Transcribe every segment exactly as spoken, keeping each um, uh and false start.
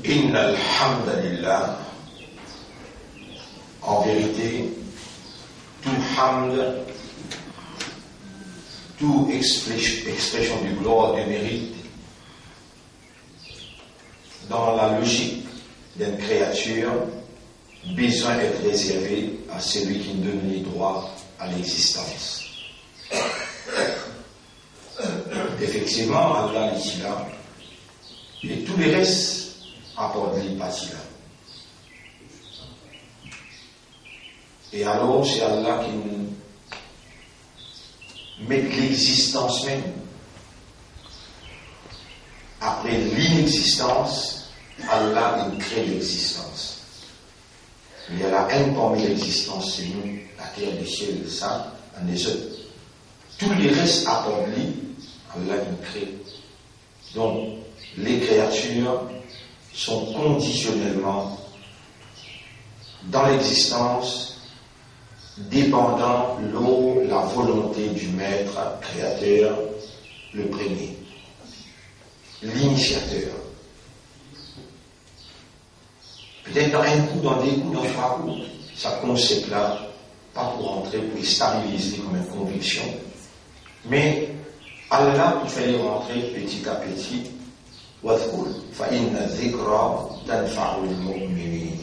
Innal hamdalillah. En vérité, tout hamd, tout expré-, expression de gloire, de mérite, dans la logique d'une créature, besoin d'être réservé à celui qui nous donne les droits à l'existence. Efektivman, Allah li ti la, e tou leres apar li pa ti la. E alor, se Allah ki met lexistans mem. Apre linexistans, Allah inn kre lexistans. Li la enn parmi lexistans, se nou, later, lesiel, sa, enn lezot. Tou leres apar li, Allah inn kre. Donc, les créatures sont conditionnellement dans l'existence, dépendant lor la volonté du Maître Créateur, le premier, l'initiateur. Petet dan enn kou, dan de kou, dan trwa kou, sa konsep la pa pou rantre, pou stabiliz li kouma enn konviksion. Me Allah pou fer li rantre peti a peti. Wadhkur fa inna dhikra tanfa'ul mu'minin.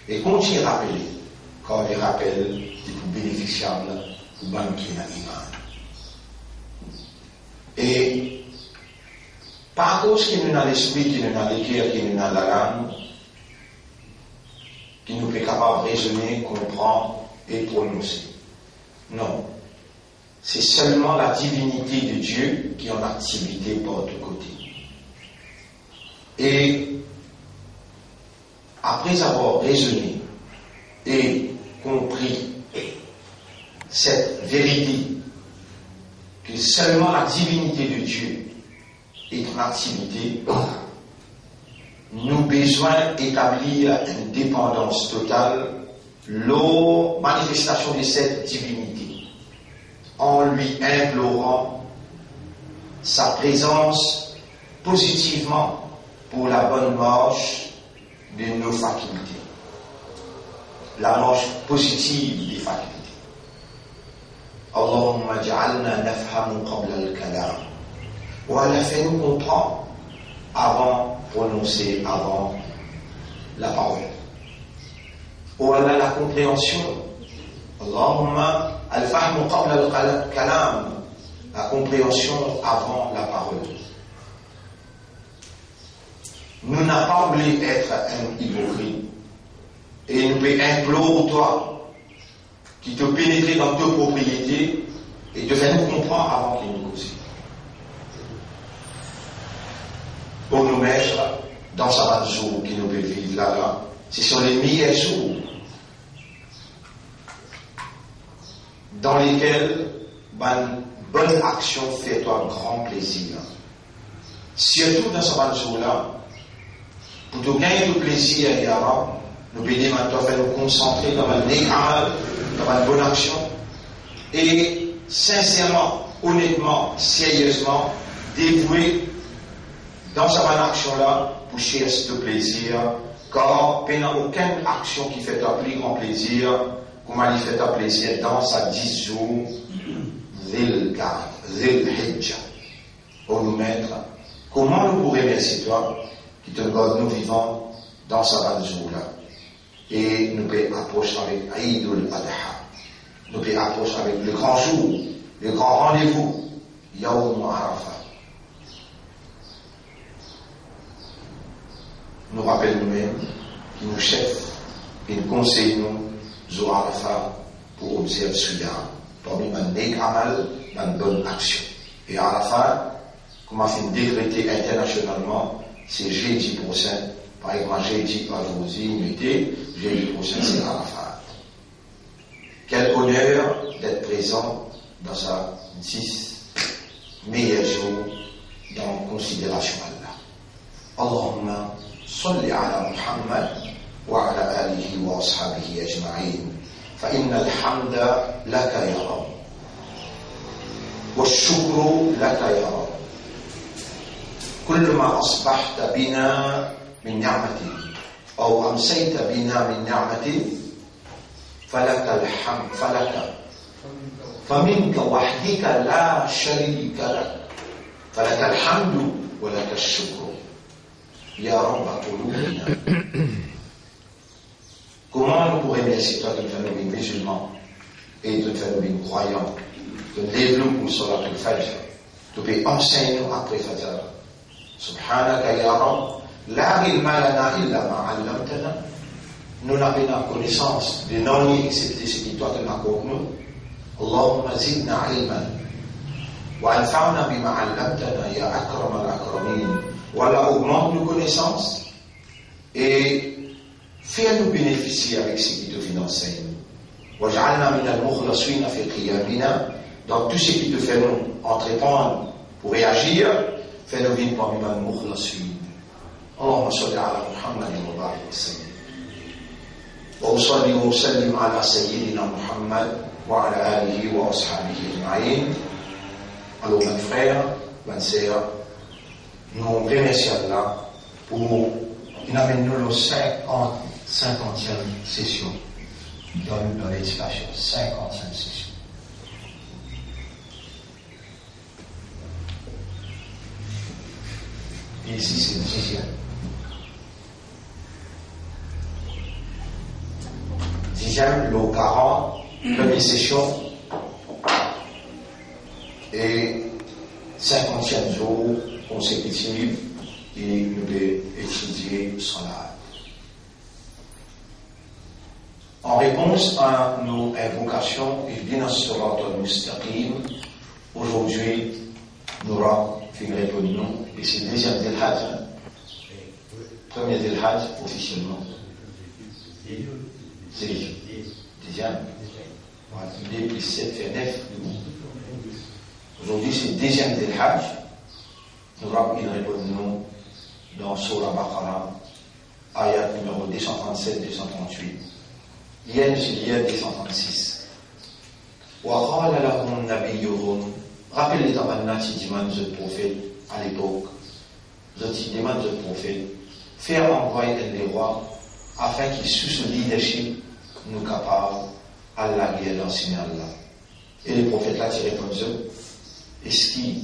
E kontign rapele, kar lerapel li pou benefisiab pou bann ki ena iman. E pa akoz ki nou ena lespri, ki nou ena leker, ki nou ena lalang, ki nou pe kapav rezone, konpran e prononse. Non. C'est seulement la divinité de Dieu qui est en activité partout côté. Et après avoir raisonné et compris cette vérité, que seulement la divinité de Dieu est en activité, nou bizin etablir enn depandans total lor manifestasion de cette divinité, en lui implorant sa présence positivement pour la bonne marche de nos facultés, la marche positive des facultés. Allahumma ij'alna nafhamu qabla al-kalam. Ou Allah, fer nou konpran avan prononse, avan laparol. Ou Allah, la konpreansion. Allahumma al-fahmu qabla al-kala-, kalam. La konpreansion avan laparol. Nou napa oule et enn ipokrit. E nou pe inplor twa ki to penetre dan to propriete e to fer nou konpran avan ki nou koze. O nou Met, dan sa bann zour ki nou pe viv la, la, ce sont les meilleurs jours dans lesquels bann bonn aksion fer twa gran plezir. Sirtou dan sa bann zour la, pou to gagn to plezir, ya Rab, nou pe demann twa fer nou konsantre dan bann neyk amal, dan bann bonn aksion, e sinserman, onetman, seriezman, devoue dan sa bann aksion la pou sers to plezir, kar pena okenn aksion ki fer twa pli gran plezir kouma li fer twa plezir dan sa dis zour Zil Ka-, Zil Hijja. O nou Met, kouma nou pou remersie twa ki to gard nou vivan dan sa bann zour la? E nou pe apros avek Eid al-Adha. Nou pe apros avek le gran zour, le gran randevou, Yawm Arafah. Nou rapel noumem ki nou sef inn konsey nou zour Arafah pou obzerv siyam, parmi bann neyk amal, bann bonn aksion. E Arafah, kouma finn dekrete internasionalman, se zedi prosin, parey kouma zedi pa zordi, mete, zedi prosin se Arafah. Quel honneur d'être présent dans ces dix meilleurs jours dans considération Allah. اللهم صل على محمد وعلى آله وأصحابه أجمعين، فإن الحمد لك يا رب، والشكر لك يا رب، كلما أصبحت بنا من نعمة، أو أمسيت بنا من نعمة، فلك الحمد، فلك، فمنك وحدك لا شريك لك، فلك الحمد ولك الشكر يا رب قلوبنا. Kouma nou pou remersie twa ki fer nou vinn mizilman e to fer nou vinn krwayan, to lev nou pou Salatul Fajr, to pe ansegn nou apre Fajr. Subhanaka ya Rabb, la ilma lana illa ma allamtana. Nou napa konesans de nanye exsepte seki twa to akord nou. Allahumma zidna ilman wa anfa'na bima allamtana ya akramal akramin. Wa Allah, ogmant nou konesans e fer nou benefisie avek seki to finn ansegn nou. Waj'alna minal mukhlasina fi qiyamina, dan tou seki to fer nou antreprann pou reazir, fer nou vinn parmi bann mukhlasina. Allahumma salli ala Muhammadin wa barik wa sallim. Wa usalli wa usallim ala sayyidina Muhammad wa ala alihi wa ashabihi ajma'in. Alor, bann frer, bann ser, nou remersie Allah pou inn amenn nou lor sinkant, sinkantiem sesion dan, dan ledikasion, sinkantiem sesion. E isi se diziem. Diziem lor karant, premie sesion, e sinkantiem zour konsekitif ki nou pe etidie Salat. An repons a nou invokasion Ihdinas siratal mustaqim, azordi nou rap finn reponn nou, e se deziem Zilhadj, hein? Premie Zilhadj ofisielman. Se deziem. Wi, de plis set fer nef. Azordi se deziem Zilhadj, nou rap finn reponn nou dan Sourah Baqarah, ayat nimero de san trannset, de san trannwit. Yer nou ti lir de san trannsis. Wa qala lahum nabiyyuhum, rapel letan bann la ti dimann zot profet alepok, zot ti dimann zot profet, fer anvway enn lerwa, afin ki sou so leadership nou kapav al lager dan simin Allah. E leprofet la ti reponn zot, eski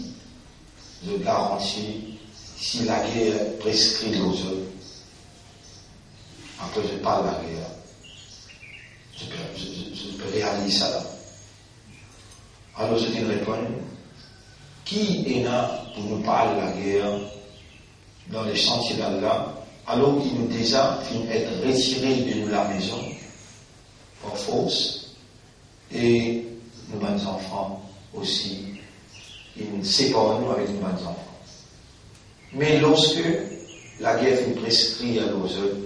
zot garanti si lager preskri lor zot, apre zot pa al lager? Zot pe, zot, zot, zot pe realiz sa la? Alor zot inn reponn, ki ena pou nou pa al lager dan lesantie d'Allah, alor ki nou deza finn et retire de nou lamezon par fors, e nou bann zanfan osi, inn separ nou avek nou bann zanfan. Me lorski lager finn preskri lor zot,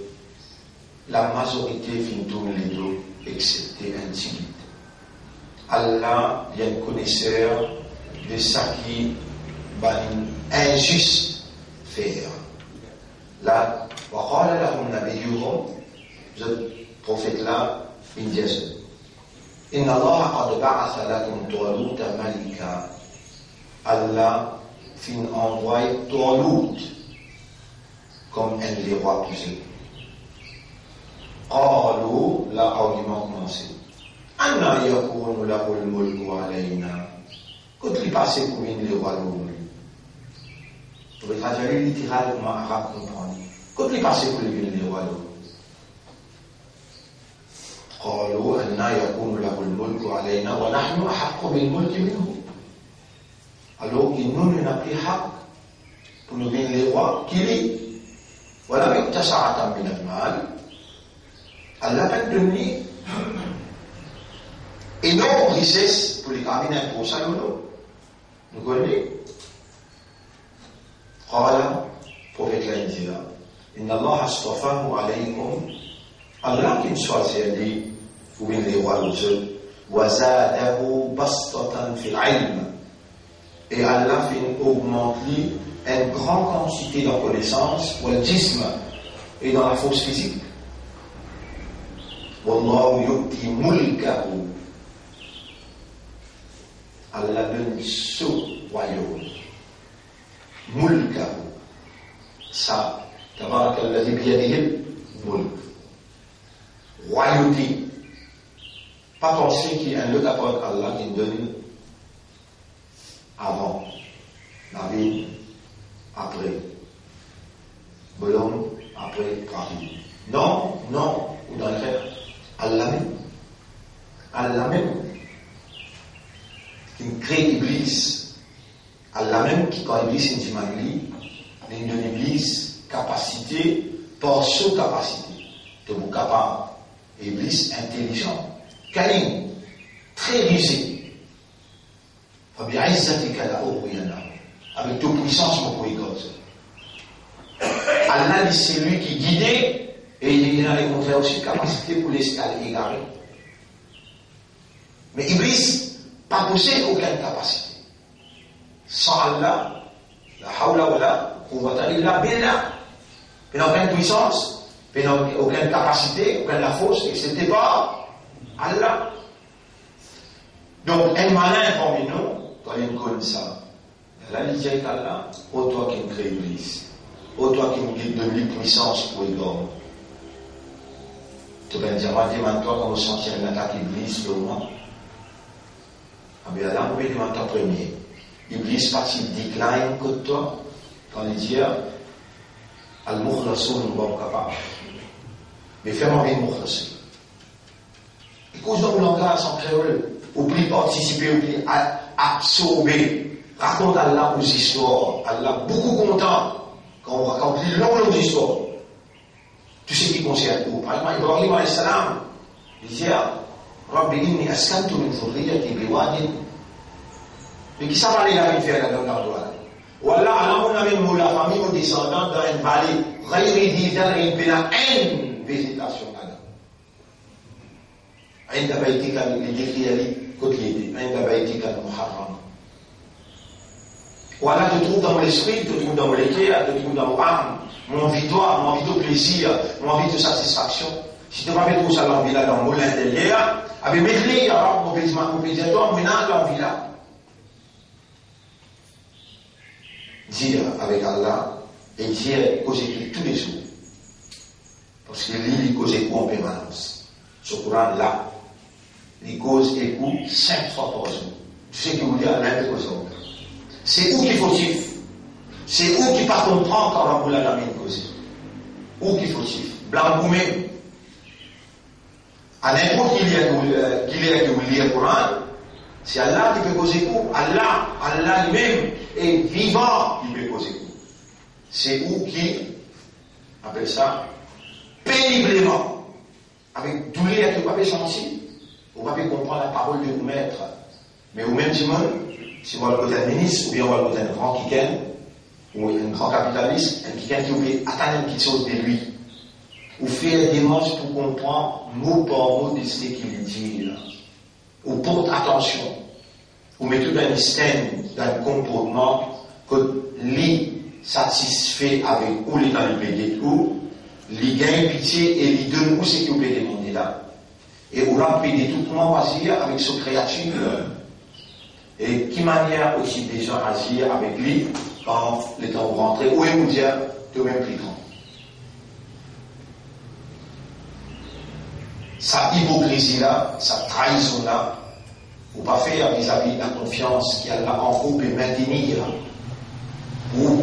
lamazorite finn tourn ledo, exsepte enn tigit. Allah, li enn koneser de seki bann inzis fer. La, wa qala lahum nabiyyuhum, zot profet la finn dir zot, inna Allaha qad ba'atha lakum Taluta malika. Allah finn anvway Talut kom enn lerwa pou zot. Qalu, la argiman koumanse. Anna yakunu lahul mulku alayna. Kot li pase pou vinn lerwa lor nou? Pou tradir li literal kouma Arab konpran li. Kot li pase pou li vinn lerwa lor nou? Qalu, anna yakunu lahul mulku alayna wa nahnu ahaqqu bil mulki minhu. Alor ki nou, nou ena pli hak pou nou vinn lerwa ki li. Wa lam yu'ta sa'atan minal mal. Allah pa donn li enorm rises pou li kapav vinn enn gro sa lor nou. Nou konn li. Qala, profet la inn dir, inna Allaha astafahu alaykum, Allah finn swazir li pou vinn lerwa lor zot, wa zadahu bastatan fil ilm, e Allah finn ogmant li enn gran kantite dan konesans, wal jism, e dan lafors fizik. Wallahu yu'ti mulkahu, Allah donn so rwayom. Mulkahu, sa Tabarakalladhi biyadihil mulk. Rwayote. Pa panse ki enn lot apar Allah ki donn avan, navinn apre, bolonm apre, rapid. Non, non, ou dan lerer. Allah mem. Allah mem ki kre Iblis. Allah mem ki, kan Iblis inn dimann li, li donn Iblis kapasite, par so kapasite. To pou kapav. Iblis intelizian, kanin, tre rize. Fa bi izzatika la ughwiyannahum. Avek to pwisans, mo pou egare zot. Allah, li, se li ki gide, e li ena lekontrer osi kapasite pou les al egare. Me Iblis pa posed okenn kapasite. San Allah, la hawla wala quwwata illa billah. Pena okenn pwisans, pena okenn kapasite, okenn lafors, exsepte par Allah. Donk, enn malin parmi nou, kan linn konn sa, la, li dir avek Allah, o twa ki kre Iblis, o twa ki donn li pwisans pou egare. To pe dir mwa, demann twa, kan mo santi enn atak Iblis lor mwa. Abe Allah, mo pe demann twa premie. Iblis pa ti decline kot twa, kan li dir, al mukhlasun, mo pa kapav. Me fer mwa vinn mukhlasin. Li koz dan ou langaz an kreol, ou pli partisipe, ou pli a-, absorbe. Rakont Allah ou zistwar. Allah boukou kontan kan ou rakont li long, long zistwar. Tou seki konsern ou. Par exanp, Ibrahim alayhis salam, li dir, Rabbi inni askantu min dhurriyyati biwadin. Me ki sa vale la inn fer la dan landrwa la? O Allah, ala mo amenn mo lafami, mo desandan dan enn vale, ghayri dhi zar'in, pena enn vezetasion ladan. Inda baytika, li dekrir li kot li ete, inda baytikal muharram. Ou ala, to trouv dan mo lespri, to trouv dan mo leker, to trouv dan mo am, mo anvi twa, mo anvi to plezir, mo anvi to satisfaksion. Si to pa pe trouv sa lanvi la dan mo linteryer, abe met li, abe mo pe dir, mo pe dir twa, mo ena lanvi la. Dir avek Allah, e dir koze li toulezour. Parski li, li koz ek ou an permanans. So Koran la, li koz ek ou sink fwa par zour. Tou seki ou dir, Allah pe koz ar ou. Se ou ki fotif. Se ou ki pa konpran kan Rabbul Alamin koze. Ou ki fotif. Blam ou mem. A ninport ki ler ki ou, ki ler ki ou lir Koran, se Allah ki pe koz ek ou. Allah, Allah limem e vivan, li pe koz ek ou. Se ou ki, apel sa, penibleman, avek douler ki ou pa pe santi, ou pa pe konpran laparol de ou met. Me ou mem dimoun, si ou al kot enn minis, oubien ou al kot enn gran kikenn, ou enn gran kapitalis, enn kikenn ki ou pe atann enn kiksoz de li, ou fer demars pou konpran mo par mo de seki li dir. Ou port atansion, ou met ou dan enn stand, dan enn konportman kot li satisfe avek ou letan li pe get ou, li gagn pitie e li donn ou seki ou pe demande la. E ou la pe get ou kouma ou azir avek so kreatir. E ki manier ou ti bizin azir avek li kan letan ou rantre, ou e ou dir, to mem pli gran. Sa ipokrizi la, sa traizon la, ou pa fer vizavi lakonfians ki Allah ankor pe mintenir ou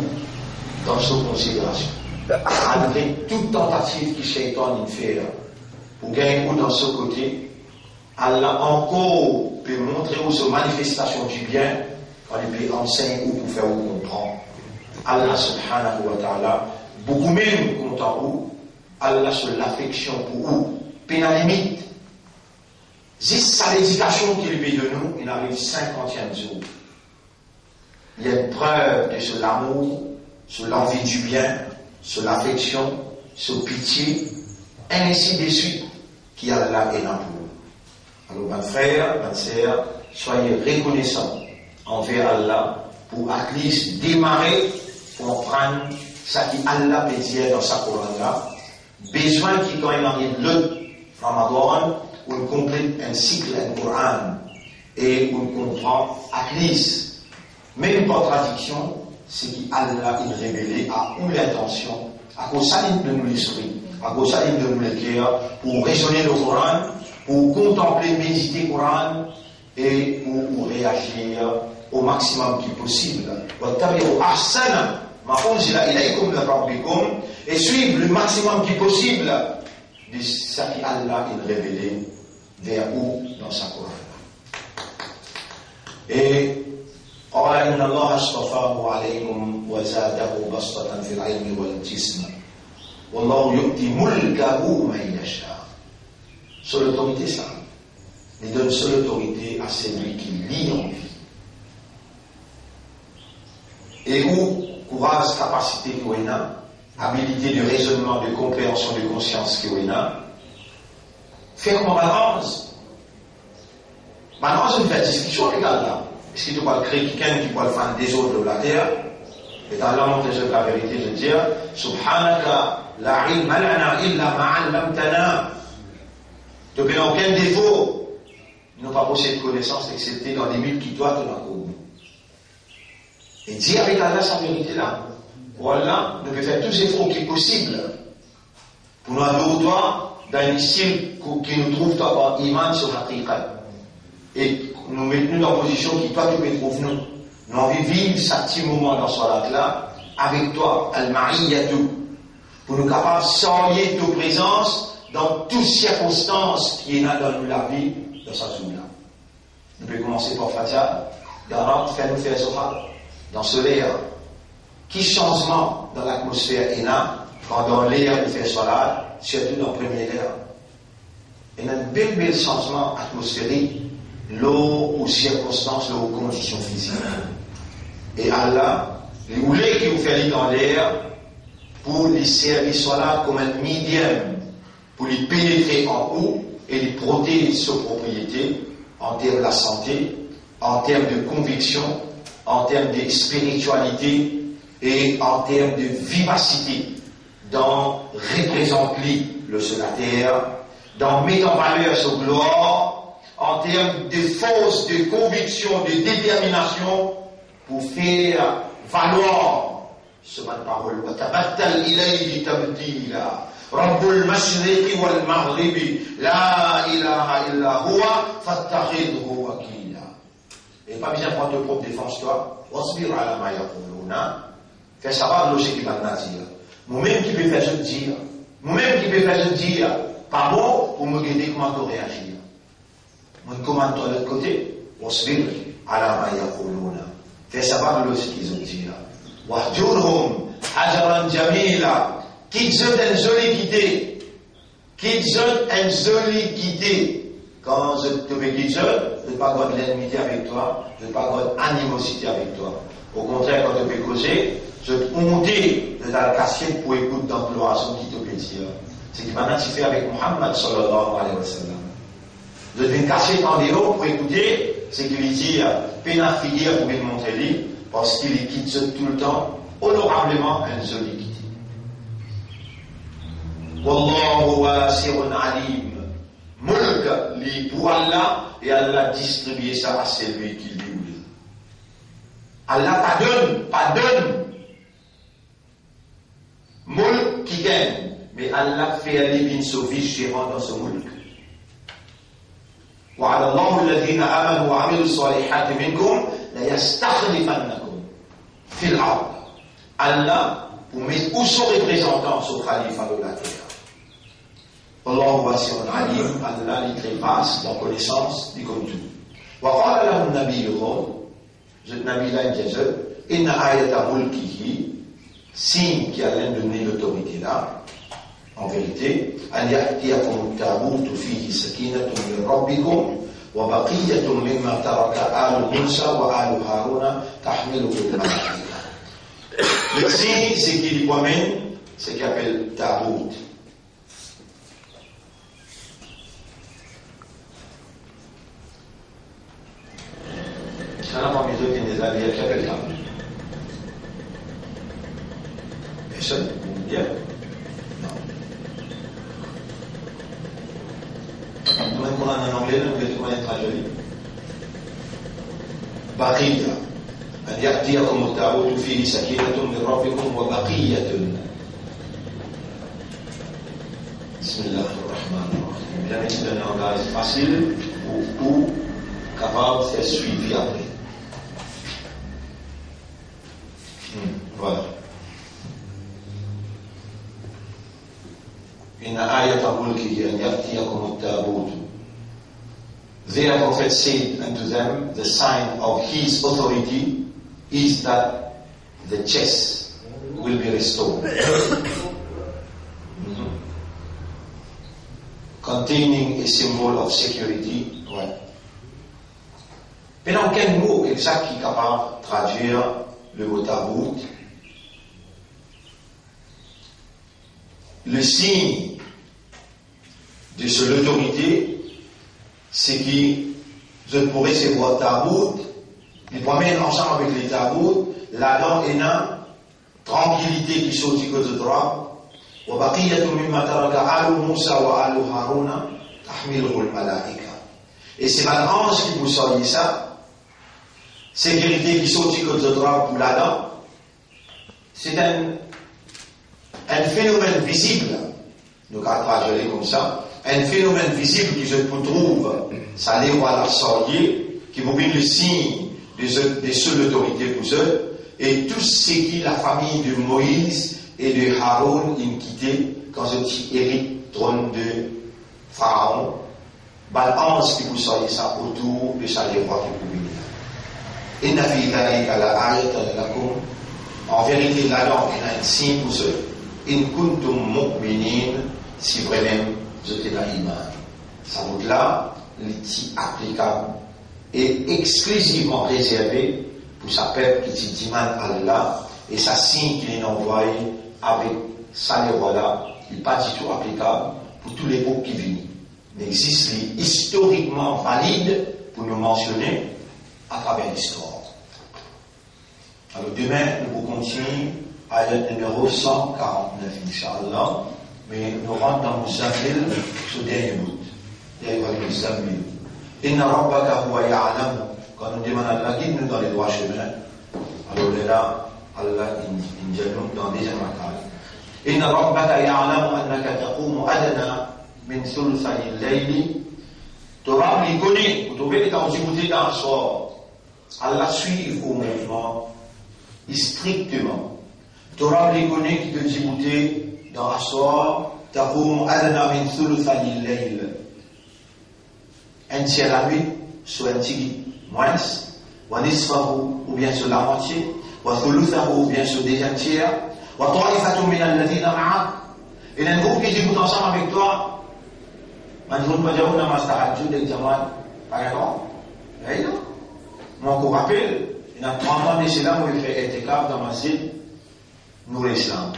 dan so konsiderasion. Malgre tou tantativ ki Seytan inn fer pou gagn ou dan so kote, Allah ankor pe montre ou so manifestasion dibien, kan li pe ansegn ou pou fer ou konpran. Allah subhanahu wa ta'ala boukou mem kontan ou, Allah so lafeksion pou ou pena limit. Zis sa ledikasion ki li pe donn ou, inn ariv sinkantiem zour. Li enn prev de so lamour, so lanvi dibien, so lafeksion, so pitie, ensi de swit, ki Allah ena pou ou. Alor, bann frer, bann ser, swaye rekonesan anver Allah pou at least demare pou aprann seki Allah pe dir dan sa Koran la, bezwin ki kan inn ariv lot Ramadan, ou konplet enn sikl enn Koran e ou konpran at least, mem par tradiksion, seki Allah inn revele a ou lintansion Akoz sa li donn nou lespri, akoz sa li donn nou leker, pou rezone lor Koran, pou kontanple, medite Koran, e pou, pou reazir o maximum ki posib. Wattabi'u ahsana ma unzila ilaykum min rabbikum, e swiv le maximum ki posib de sa ki Allah inn revele ver ou dan sa Koran. E, qala inna Allaha astafahu alaykum wa zadahu bastatan fil ilmi wal jism. Wallahu yu'ti mulkahu man yasha. So lotorite sa, li donn so lotorite a selwi ki li anvi. E ou kouraz, kapasite ki ou ena, abilite de rezonnman, de konpreansion, de konsians ki ou ena, fer kouma bann anz. Bann anz inn fer diskision avek Allah. Eski to pou al kre kikenn ki pou al fann dezord lor later? E Allah montre zot laverite, zot dir, subhanaka la ilma lana illa ma allamtana. To pena okenn defo. Nou pa posed konesans exsepte dan limit ki twa to'nn akord nou. E dir avek Allah sa verite la. Pou Allah, nou pe fer tou zefor ki posib pou nou ador twa dan enn stil ki, ki nou trouv twa par iman so haqiqat. E nou met nou dan pozision ki twa to pe trouv nou. Nou anvi viv sa ti moman dan swalat la avek twa, al-ma'iyyatu, pou nou kapav salye to prezans dan tou sirkonstans ki ena dan nou lavi dan sa zour la. Nou pe koumanse par Fatiha, Darak, fer nou fer Zohar, dan so ler. Ki sanzman dan latmosfer ena pandan ler ou fer swalat, sirtou dan premie ler? Ena enn bel, bel sanzman atmosferik lor ou sirkonstans, lor ou kondision fizik. E Allah, li oule ki ou fer li dan ler pou li servi swalat kouma enn medium pou li penetre an ou e li protez so propriete an term lasante, an term de konviksion, an term de spiritialite e an term de vivasite dan reprezant li lor so later, dan met an valer so glwar, an term de fors, de konviksion, de determinasion pou fer valwar so bann parol, wa tabattal ilayhi tabtila. Rabbul mashriqi wal maghribi, la ilaha illa huwa, fattakhidhhu wakila. E pa bizin pran to prop defans twa. Wasbir ala ma yaquluna. Fer sabr lor seki bann la dir. Momem ki pe fer zot dir, momem ki pe fer zot dir pa bon, pou mo gete kouma to reazir. Mo komann twa lot kote, wasbir ala ma yaquluna. Fer sabr lor seki zot dir la. Wahjurhum hajran jamila. Kit zot enn zoli kite. Kit zot enn zoli kite. Kan zot, to pe kit zot, zot pa gard lennmite avek twa, zot pa gard animozite avek twa. Okontrer, kan to pe koze, zot onte, zot al kasiet pou ekout dan plwazon ki to pe dir. Seki bann la ti fer avek Muhammad sallallahu alayhi wa sallam. Zot vinn kasiet andeor pou ekoute seki li dir, pena figir pou vinn montre li, parski li kit zot toultan onorableman enn zoli kite. Wallahu wasi'un alim. Mulk li pou Allah, e Allah distribie sa a selwi ki li oule. Allah pa donn, pa donn mulk kikenn, me Allah fer li vinn so vis-zeran dan so mulk. Wa'ada Allahu alladhina amanu wa amilu salihati minkum la yastakhlifannakum fil ard. Allah pou met ou so reprezantan, so khalifa lor later. Allahu wasi'un alim, Allah li tre vas dan konesans, li konn tou. Wa qala lahum nabiyyuhum, zot nabi la inn dir zot, inna ayata mulkihi, sign ki Allah inn donn li lotorite la, an verite, an ya'tiyakumut tabutu fihi sakinatun min rabbikum wa baqiyatun mimma taraka alu Musa wa alu Haruna tahmiluhul malaika. Le sign, seki li pou amenn, seki apel tabut. Sa la, parmi zot, ena enn zavier ki apel sa? Personn? Bien? Non. Kouma, kouma an angle, nou, kouma li tradwi? Baqiya. An ya'tiyakumut tabutu fihi sakinatun min rabbikum wa baqiyatun. Bismillahir Rahmanir Rahim. Li amenn dan langaz fasil pou, pou kapav fer swivi apre. Hmm, vwala. Inna ayata mulkihi an ya'tiyakumut tabutu. Their prophet said unto them, "The sign of his authority is that the chest will be restored." Mhm. Containing a symbol of security. Ouais. Pena okenn mo egzak ki kapav tradwir lemo tabut. Le signe de son autorité, se ki zot pou resevwar tabut, li pou amenn ansam avek le tabut, ladan ena trankilite ki sorti kot zot Rab, "wa baqiyatun mimma taraka alu Musa wa alu Haruna tahmiluhul malaika." E se bann anz ki pou sarye sa, sekirite ki sorti kot zot Rab pou ladan, se enn, enn fenomenn vizib, nou kapav tradwir li koumsa, enn fenomenn vizib ki zot pou trouv sa lerwa la sarye, ki pou vinn le sign de zot, de son lotorite pou zot, e tou seki lafami de Moiz e de Haroun inn kite kan zot ti erit tronn de Faraon, bann anz ki pou sarye sa otour de sa lerwa ki pou vini la. Inna fi dhalika la ayatan lakum, an verite ladan ena enn sign pou zot, in kuntum mu'minin, si vremem zot ena iman. Sa bout la, li ti aplikab e exklisivman rezerve pou sa pep ki ti dimann Allah, e sa sign ki li inn anvwaye avek sa lerwa la, li pa ditou aplikab pou tou lepok ki vini. Me zis li istorikman valid pou nou mansione atraver listwar. Alor, dime, nou pou kontinie ayat nimero san karant-nef, inshallah, me nou rant dan Muzammil, so dernie bout. Dernie bout, Muzammil. Inna rabbaka huwa ya'lamu. Kan nou demann Allah gid nou dan ledrwa semin, alor lerla, Allah inn, inn dir nou dan deziem rakaz. Inna rabbaka ya'lamu annaka taqumu adna min thuluthay al-layli. To Rab li kone, ou trouve, letan ou diboute dan laswar, Allah swiv ou mouvman strikteman. To Rab li kone ki to diboute dan laswar, taqumu adna min thuluthay al-layl, enn tier lanwit, so enn tigit mwins, wa nisfahu, oubien so lamwatie, wa thuluthahu, oubien so deziem tier, wa ta'ifatun min alladhina ma'ak, ena enn group ki dibout ansam avek twa. Bann dimoun pa dir ou namaz tahajjud ek djamaat, pa gagn drwa. Ey non. Mo ankor rapel, ena trant an de sela, mo pe fer itikaf dan masjid Nour Islam.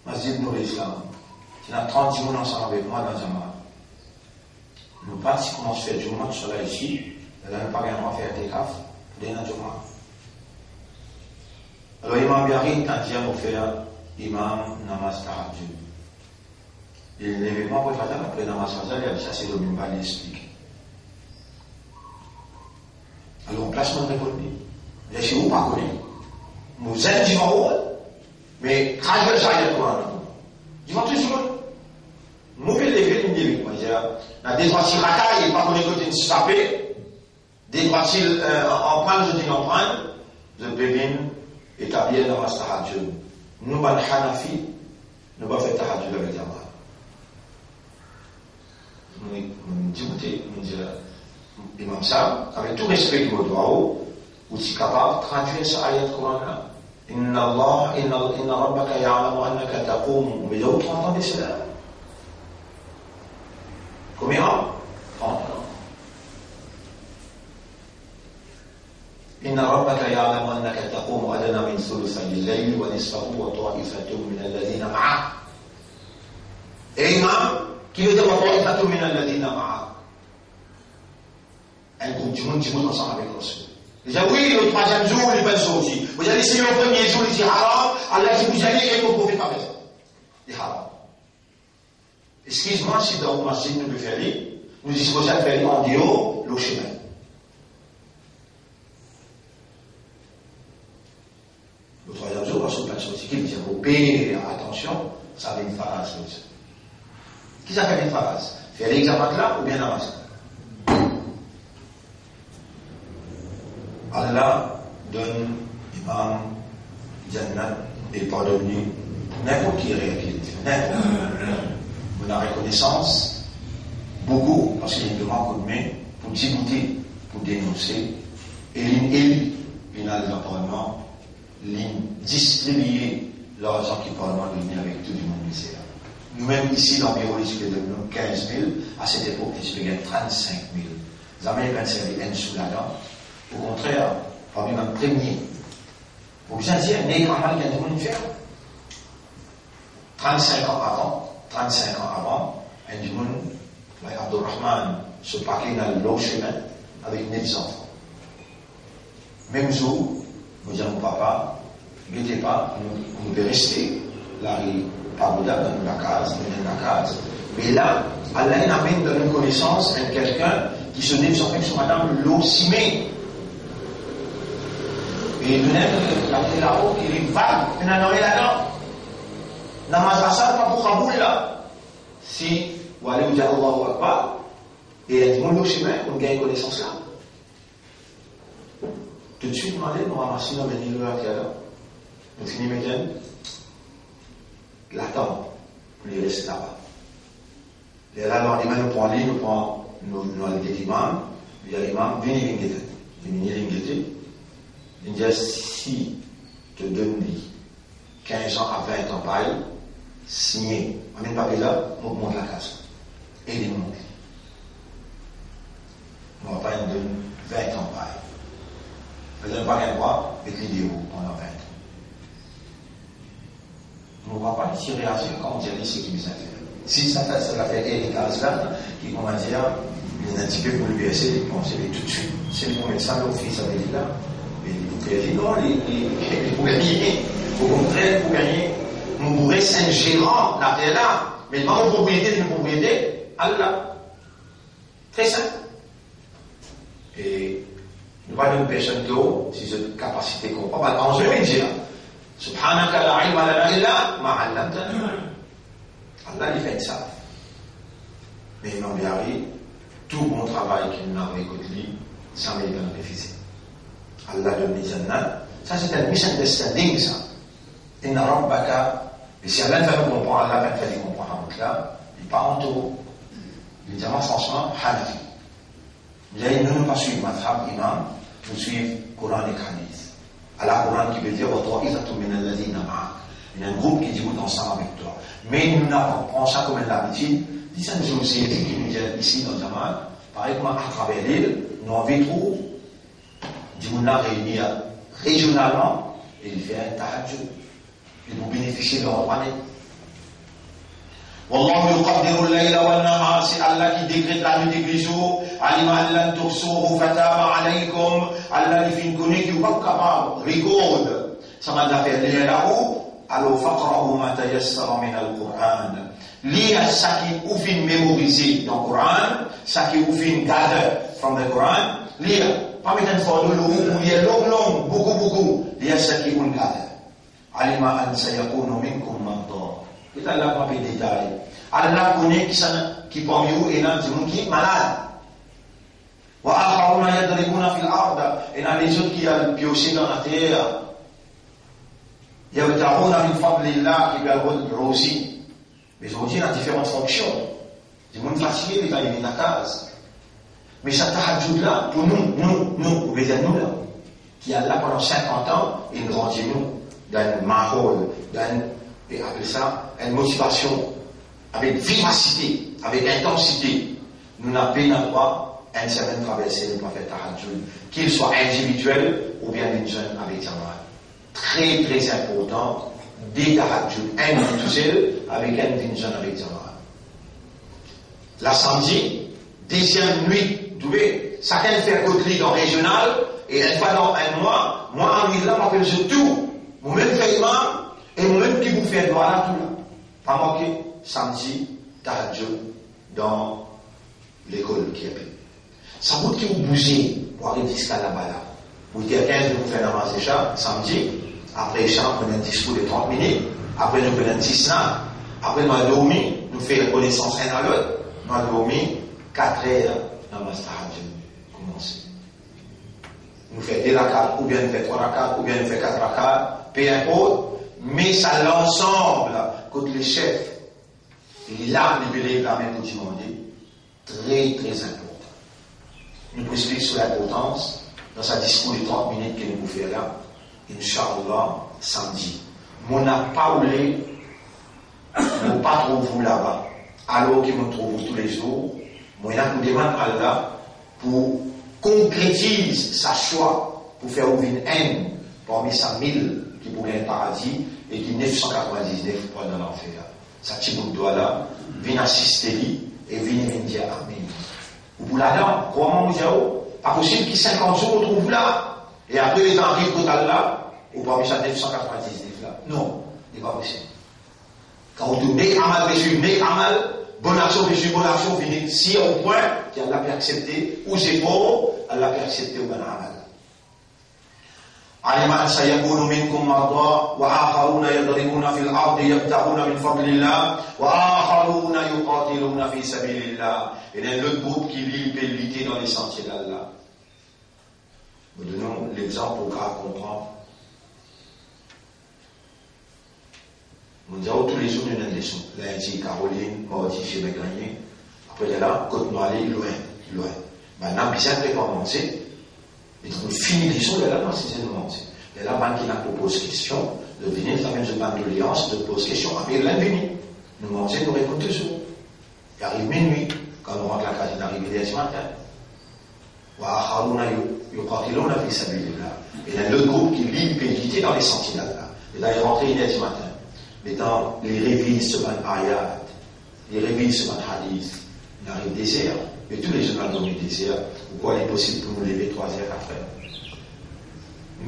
Masjid Nour Islam. Ti ena trant dimoun ansam avek mwa dan djamaat. Nou pa ti koumans fer djouma tousala isi, lerla nou pa gagn drwa fer itikaf, pou ena djouma. Alor, imam Biari, inn dir mo fer imam namaz tahajjud. Li leve mwa apre fajr, apre namaz fajr, li al sase lor minbar, li explike. Alor, an plas, mo reponn li, li dir, si ou pa kone, mo zenn divan ou, me tradwir sa ayat Koran la pou mwa. Divan tou dimoun. Mo pe leve, li leve, mo dir, ena de trwa ti rakay, li pa kone kot inn sape, de trwa ti, eh, anprann, zot inn anprann, zot pe vinn etablir namaz tahajjud. Nou bann Hanafi, nou pa fer tahajjud avek djamaat. Mo, mo diboute, mo dir, imam sab, avek tou respe ki mo dwa ou, ou ti kapav tradwir sa ayat Koran la? Inna Allah, inna, inna rabbaka ya'lamu annaka taqumu. Me li ena trant an de sela. Konbien an? Trant an. Inna rabbaka ya'lamu annaka taqumu adna min thuluthay al-layli wa nisfahu wa ta'ifatun min alladhina ma'ak. E imam, ki vedir wa ta'ifatun min alladhina ma'ak? Enn group dimoun, dimoun ansam avek Rasoul. Li dir, wi, le trwaziem zour, li pa'nn sorti. Ou dir, si le premie zour, li ti haram, Allah ti pou dir li, e mo profet pa fer sa. Li haram. Exkiz mwa, si dan ou masjid nou pe fer li, nou dispoze al fer li andeor, lor semin. Le trwaziem zour, Rasoul pa'nn sorti, ki li dir, mo per, atansion, sa vinn faraz kot zot. Ki sa fer li trwa kaz? Fer li examen la oubien namaz la? Allah donn imam jannat e pardonn li ninport ki erer ki li fer, ninport. Mo ena rekonesans boukou, parski li donn mwa koudme pou diboute, pou denonse, e linn eli, linn al dan parlman, linn distribie larzan ki parlman donn li avek tou dimoun mizer. Nou mem isi, dan biro, li ti pe donn nou kinz mil, a set epok, li ti pe gagn trant-sink mil. Zame li pa'nn servi enn sou ladan. Okontrer, parmi bann premie. Mo bizin dir, nek amal ki enn dimoun fer. Trant-sink an avan, trant-sink an avan, enn dimoun, Abdourahman, so pake inn al lor sime avek nef zanfan. Mem zour, mo dir mo papa, gete pa, nou, nou pe reste lari Pagoda, dan nou lakaz, nou ena enn lakaz. Me la, Allah inn amenn dan nou konesans enn kelkenn ki so nef zanfan ek so madam lor sime. E nou ena enn later lao ki li vag, pena nanye ladan. Namaz asar pa pou kaboul la. Si ou ale, ou dir Allahu Akbar, e enn dimoun lor sime, ou gagn konesans la. Toutswit, nou ale, nou ramas li, nou amenn li lor later la. Nou fini met enn latanp pou li res laba. Lerla, landemin, nou pran li, nou pran, nou, nou al get imam, nou dir, "Imam, vini, vinn gete." Li vini, vinn gete. Li dir, "Si to donn li kinz an a vin an pay, signe, amenn papie la, mo mont lakaz." E li mont li. Mo papa inn donn vin an pay. Mo dir, "Pa gagn drwa, met li deor pandan vin an." Mo papa, li ti reazir kan mo dir li seki bizin fer. Si sa, sa, sa fer eritaz la, ki, kouma dir, li ena tipe pou li verse, li panse, li toutswit, si li pou met sa lor fis a li la, me li pou perdi, non, li, li, li pou gagne. Okontrer, li pou gagne. Mo pou res enn zeran later la, me pa mo propriete, mo propriete, Allah. Tre sinp. E nou pa donn personn tor si zot kapasite konpran. Bann anz mem inn dir, "Subhanaka la ilma lana illa ma allamtana." Allah, li fer sa. Me Imam Biari, tou bon travay ki nou ena avoy kot li, zame li pa'nn refize. Allah donn li jannat. Sa se enn misunderstanding, sa. Inna rabbaka, e si Allah fer nou konpran, Allah pa'nn fer li konpran sa bout la, li pa antor. Li dir mwa fransman, Hanafi. Li dir, nou, nou pa swiv mazhab imam, nou swiv Koran ek Hadith. Ala Koran ki pe dir, "Wa ta'ifatun min alladhina ma'ak." Ena enn group ki dimoun ansam avek twa. Me nou, nou pran sa kouma enn labitid, dizon, zour Zedi ki nou dir isi dan Jamaa, parey kouma atraver lil, nou anvi trouv dimoun la reini rezionalman e li fer enn tahajjud. Li pou benefisie dan lane. Wallahu yuqaddiru al-layla wan-nahar, se Allah ki dekret lanwit ek lezour. Alima an lan tuhsuhu fataba alaykum, Allah li finn kone ki ou pa kapav rekord sa bann zafer ler la ou, alor faqra'u ma tayassara min al-Quran. Lir saki ou finn memorize dan Koran, saki ou finn gather from the Quran, lir, pa met enn fardo lor ou pou lir long long, boukou boukou, lir saki ou gather. Alima an sayakunu minkum marda. Get Allah kouma pe detay. Allah kone kisannla ki parmi ou ena dimoun ki malad. Wa akharuna yadribuna fil ard. Ena lezot ki al piose dan later. Yabtaghuna min fadlillah, ki pe al rod rozi. Me zordi, ena diferan fonksion. Dimoun fatige, li pa vini lakaz. Me sa tahajjud la, pou nou, nou, nou, ou pe dir nou la, ki al la pandan sinkant an, e nou rann nou dan enn mahol, dan enn, e apel sa, enn motivasion, avek vivasite, avek intansite. Nou napa ena drwa enn semenn traverse, nou pa fer tahajjud, ki li swa individiel oubien vinn zwenn avek zamaa. Tre, tre inportan, de tahajjud, enn tousel avek enn vinn zwenn avek zamaa. Lasamdi, deziem nwit Douve, sakenn fer kot li dan rezional, e enn fwa dan enn mwa, mwa a nwit la, mo apel zot tou. Mo mem fer imam, e mo mem ki pou fer dwa la tou la. Pa manke, samdi, tahajjud dan lekol ki apel. Sa bout ki ou bouze pou ariv ziska laba la. Wit er kinz, nou pou fer namaz Isha, samdi. Apre Isha, nou pran enn diskou de trant minit. Apre, nou pran enn tisna. Apre, nou al dormi. Nou fer konesans enn a lot, nou al dormi, kat er, namaz tahajjud koumanse. Nou fer de rakat, oubien nou fer trwa rakat, oubien nou fer kat rakat, pe inport, me sa lansam kot lesef, li la, li pe lev lame pou dimande, tre, tre inportan. Nou pou explik so linportans dan sa diskour de trant minit ki nou pou fer la, inshallah, samdi. Mo napa oule mo pa trouv ou laba, alor ki mo trouv ou toulezour. Mo ena pou demann Allah pou konkretiz sa swa, pou fer ou vinn enn parmi sa mil ki pou gagn paradi e ki nef san katrovin-diz-nef pou al dan lanfer. Sa ti bout dwa la, vinn asiste li e vinn, vinn dir amin. Ou pou ladan, krwar mwa mo dir ou, pa posib ki sinkant zour ou trouv ou la, e apre letan ariv kot Allah, ou parmi sa nef san katrovin-diz-nef la. Non, li pa posib. Kan ou trouv nek amal pe swiv nek amal, bonn aksion pe swiv bonn aksion, vinn sir o pwin ki Allah pe aksepte ou zefor, Allah pe aksepte ou bann amal. علم أن سيكون منكم مرضى وآخرون يضربون في الأرض يبتغون من فضل الله وآخرون يقاتلون في سبيل الله. Ena enn lot group ki li, li pe lite dan lesantie d'Allah. Mo donn ou lexanp pou ou kapav konpran. Mo dir ou toulezour nou ena enn leson. Lindi, Caroline, mardi, Firmin Gagné. Apre lerla, kot nou ale, lwin, lwin. Bann la bizin prepar manze. Letan nou fini leson, lerla nou asize nou manze. Lerla bann ki ena pou poz kestion, zot vini, zot amenn zot bann doleans, zot poz kestion, apre lerla vini. Nou manze, nou reponn touzour. Li ariv minwi, kan nou rant lakaz, li ariv iner dimatin. وآخرون يقاتلون في سبيل الله. Ena lot group ki li, li pe lite dan lesantie d'Allah. Lerla li rantre iner dimatin. Letan li reviz so bann ayat, li reviz so bann hadis, li ariv dezer, me toulezour nou al dormi dezer, ou krwar li posib pou nou leve trwa-zer, kat-er?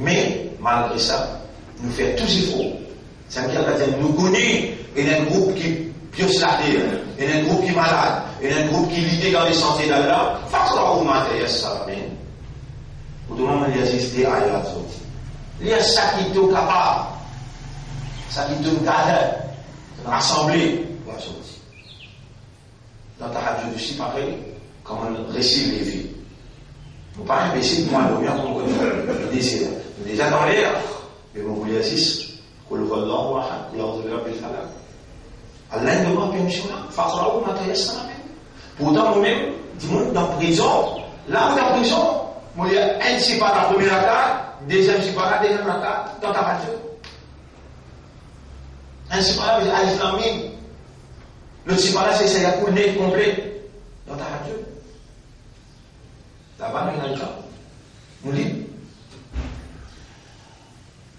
Me, malgre sa, nou fer tou zefor. Samedi, nou kone, ena enn group ki pios later, ena enn group ki malad, ena enn group ki lite dan lesantie d'Allah, فاقرؤوا ما تيسر منه. Otreman, mo lir zis de ayat zordi. Lir sa ki to kapav, sa ki to gade, rasanble, pou zordi. Dan tahajjud osi parey, kan nou resi leve. Nou pa inbesil, nou al dormi, nou konn, nou deza, nou deza dan ler, me nou pou lir zis, Qul huwallahu ahad, Qul a'udhu birabbil falaq. Allah inn donn mwa permision la, فاقرؤوا ما تيسر منه. Pourtan, mwa mem, dimoun dan prizon, la mo dan prizon, mo lir enn sipara premie rakat, deziem sipara deziem rakat, dan tahajjud. Enn sipara, Alif Lam Mim. Lot sipara, se, se Yakoul net konple. Dan tahajjud. Laba nou ena letan. Nou lib.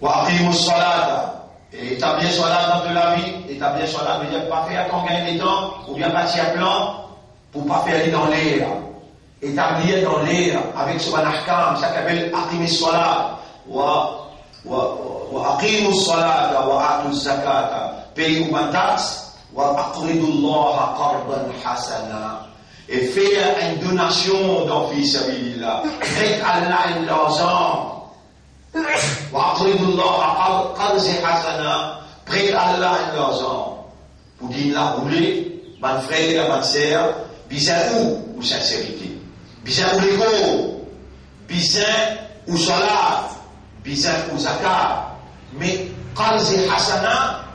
وأقيموا الصلاة. E etablir swalat dan to lavi. Etablir swalat, vedir pa fer kan gagn letan, oubien pa ti plan, pou pa fer li dan ler. Etablir dan ler avek so bann ahkam, sa ki apel أقيموا الصلاة و، و، و، وأقيموا الصلاة وآتوا الزكاة, pey ou bann tax, وأقرضوا الله قرضا حسنا, e fer enn donasion dan fi sabilillah, pret Allah enn larzan. وأقرضوا الله قر-، قرضا حسنا, pret Allah enn larzan. Pou dinn la roule, bann frer, bann ser, bizin ou, ou sinserite. Bizin ou lekor, bizin ou swalat, bizin ou zakat. Me قرضا حسنا,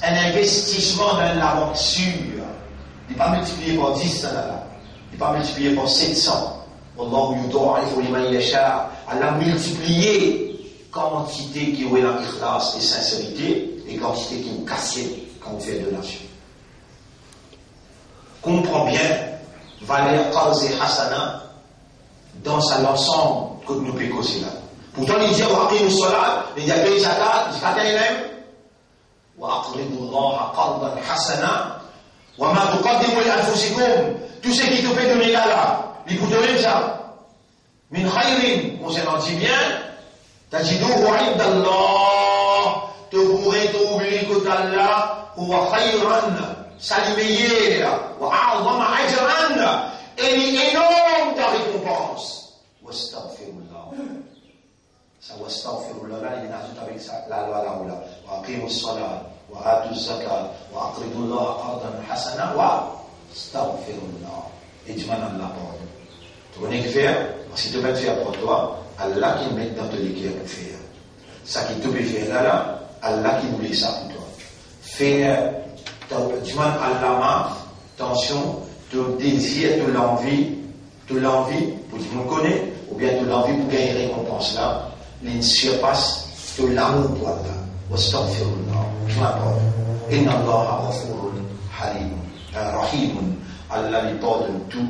enn investisman dan labank sir. Li pa miltipliye par dis, sa la. Li pa miltipliye par set san. والله يضاعف لمن يشاء. Allah miltipliye kantite ki ou ena ikhlas e sinserite, e kantite ki ou kasiet kan ou fer donasion. Konpran bien valer قرضا حسنا dan sa lansam kot nou pe koze la. Pourtan, li dir, وأقيموا الصلاة, li dir, pey zakat, zakat enn mem. وأقرضوا الله قرضا حسنا وما تقدموا لأنفسكم. Tou seki to pe done la, li pou to mem sa. من خير, konsernan dibien, تجدوه عند الله, to pou retrouv li kot Allah, هو خيرا, sa li meyer, وأعظم أجرا, e li enorm ta rekonpans. واستغفروا الله. Sa واستغفروا الله la, li vinn azout avek sa, lalwa la ou la. وأقيموا الصلاة و، Atu zakat, wa aqridu Allaha qardan hasana, wa astaghfirullah. E dimann Allah pardon. To kone kifer? Parski to pa'nn fer par twa, Allah ki met dan to leker pou fer. Seki to pe fer la, la, Allah ki voule sa pou twa. Fer, to dimann Allah maf, atansion, to dezir, to lanvi, to lanvi pou dimoun kone, oubien to lanvi pou gagn rekonpans la, li sirpas to lamour pou Allah. Wastaghfirullah, dimann pardon. Inna Allaha ghafurun halim, eh, rahimun. Allah li pardonn tou,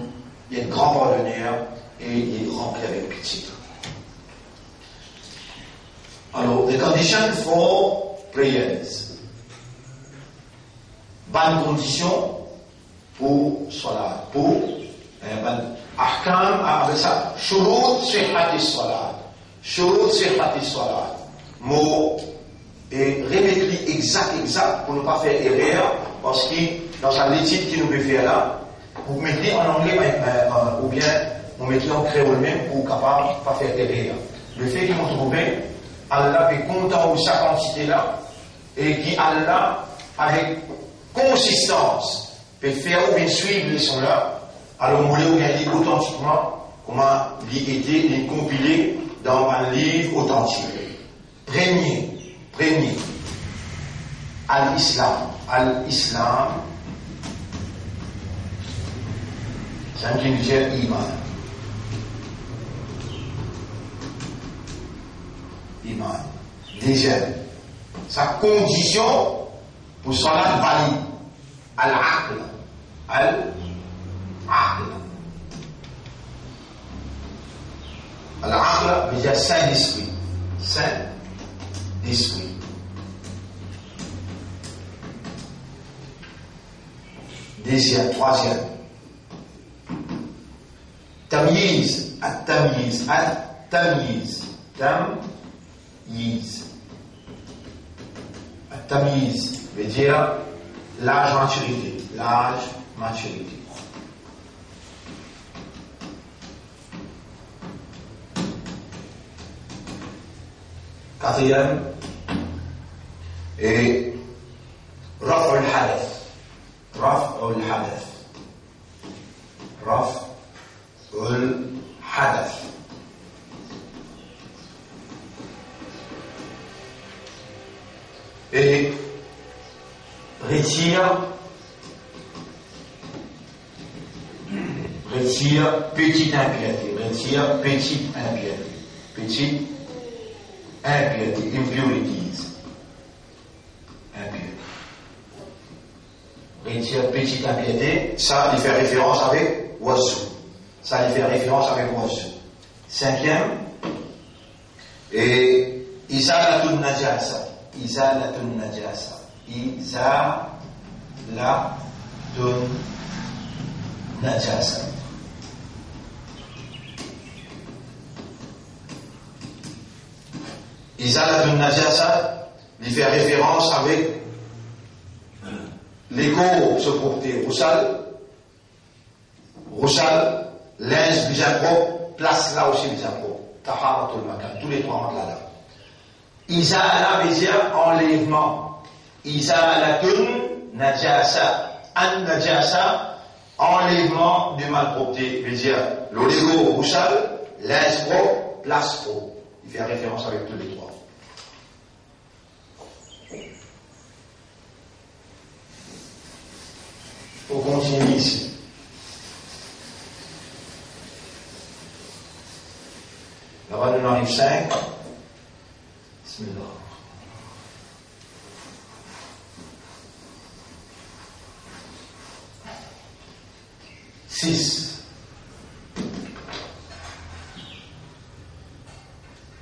li enn gran pardoner e li ranpli avek pitie. Alor, the condition for prayers. Bann kondision pou salat, pou, eh, bann ahkam, apre sa, shurut sihhati salat. Shurut sihhati salat. Mo, e remet li egzak, egzak, pou nou pa fer erer, parski dan sa letid ki nou pe fer la, mo met li an angle, eh, eh, oubien mo met li an kreol mem pou kapav pa fer erer. Lefe ki mo trouve Allah pe kontan ou sa kantite la, e ki Allah, avek konsistans, pe fer ou vinn swiv leson la, alor mo le ou gagn li otantikman, kouma li ete, li konpile dan bann liv otantik. Premie, premie, al-Islam, al-Islam, sa ki vedir iman. Iman. Deziem, sa kondision pou salat valid. Al-aql. Al-aql. Al-aql vedir sin lespri. Sin lespri. Deziem, trwaziem. Tamyiz, at-tamyiz, at-tamyiz, tamyiz. At-tamyiz vedir laz matirite, laz matirite. Katriem, e raf'ul hadath. Raf'ul hadath. Raf'ul hadath. E retir, retir petite impureté, retir petite impureté, petite impureté, impurities. Inpir. Retir petite impureté, sa li fer referans avek wazou. Sa li fer referans avek wazou. Sinkiem, e izalatun najasa. Izalatun najasa. Izalatun najasa. Izalatun najasa, li fer referans avek lekor so propte, ghusl, ghusl, linz bizin prop, plas la osi bizin prop. Taharatul makan, touletrwa ant la la. Izala vedir anlevman. Izalatun najasa, an najasa, anlevman de malpropte, vedir lor lekor, ghusl, linz prop, plas prop. Li fer referans avek touletrwa. Pou kontinie isi. Laba nou ariv sink. Bismillah. Sis.